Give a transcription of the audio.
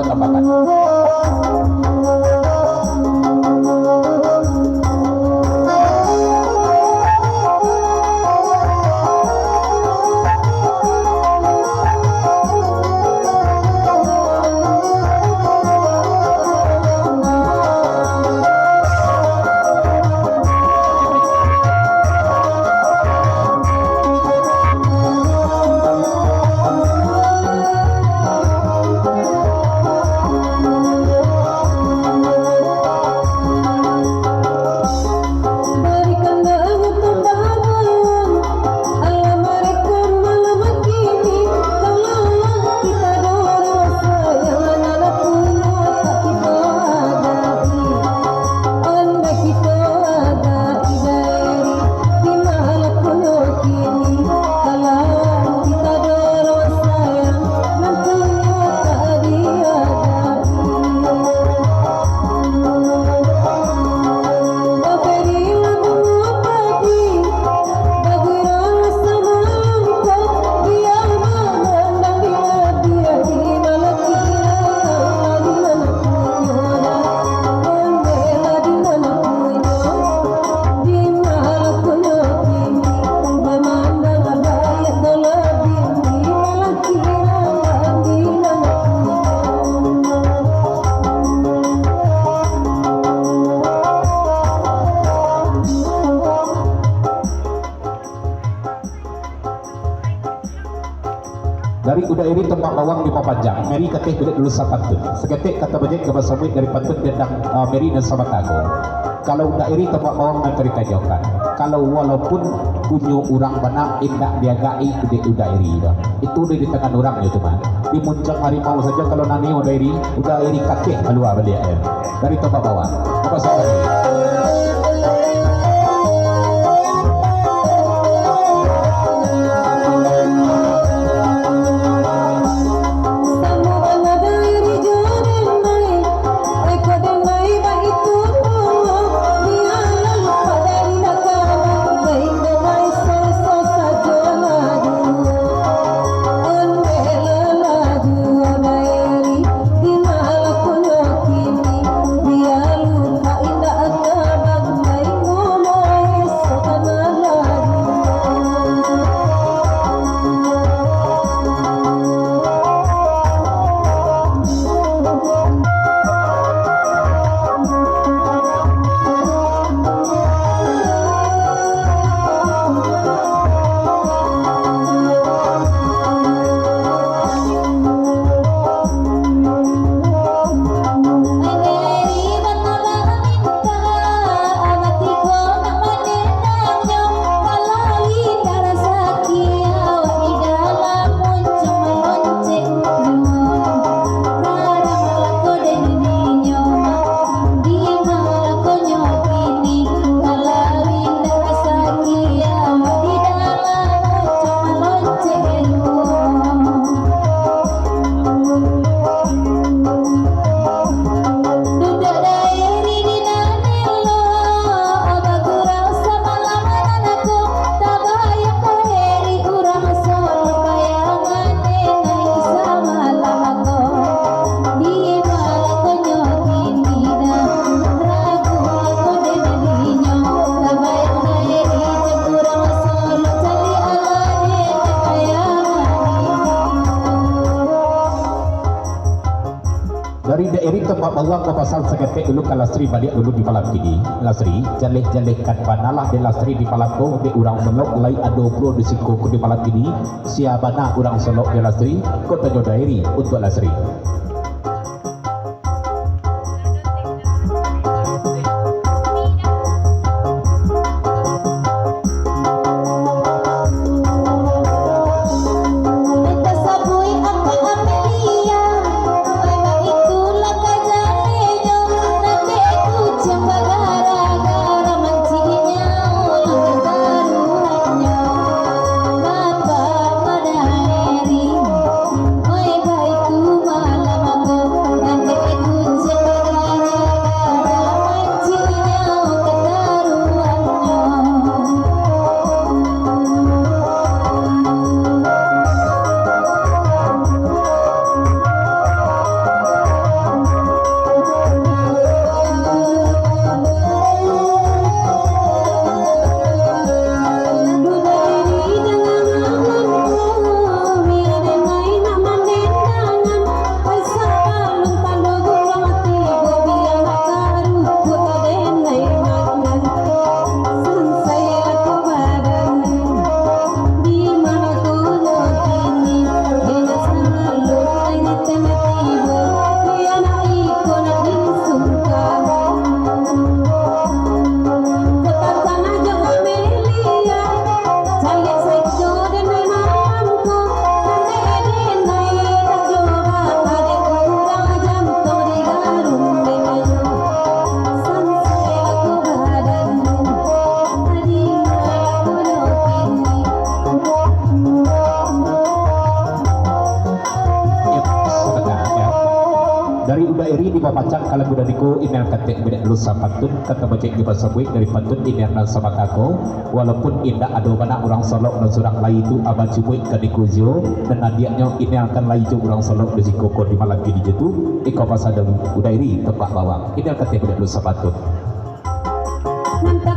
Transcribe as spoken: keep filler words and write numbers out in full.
Tambahkan. Dari Uda Eri Tombak Bawang dipapanjang, Meri Kakeh Bilek dulu sapantun. Saketek kato bajik ka basamuik dari pantun dendang, ah, Meri nan sabanta ko. Kalau Uda Eri Tombak Bawang nan ka ditanyokan, kalau walaupun punyo urang bana indak diagak-i dek Uda Eri doh. Itu di, di tangan urang nyo tu mah. Di muncuang harimau sajo kalau nan nio Uda Eri, Uda Eri kakeh kalua baliak yo. Dari Tombak Bawang. Apa salah? Dari Daeri Tombak Bawang bapasan saketek dulu ka Lasri baliak dulu di malam kini. Lasri, jaleh-jalehkan banalah dek Lasri di malam ko, dek urang Solok lai ado pulo di siko ko di malam kini. Sia bana urang Solok dek Lasri? Ko tanyo Daeri untuak Lasri. Dari Uda Eri dipapacang ka lagu dari ko, inian katek buliak dulu sapantun, kato bacek jo basabuik dari pantun inian nan sabaka ko, walaupun indak ado bana urang Solok nan surang lai tu abah cubuik ka di ko juo, nan adiaknyo inian kan lai tu urang Solok di siko ko di malam kini jo tu, iko pasal dari Uda Eri Tombak Bawang. Inian katek buliak dulu sapantun. Mantap.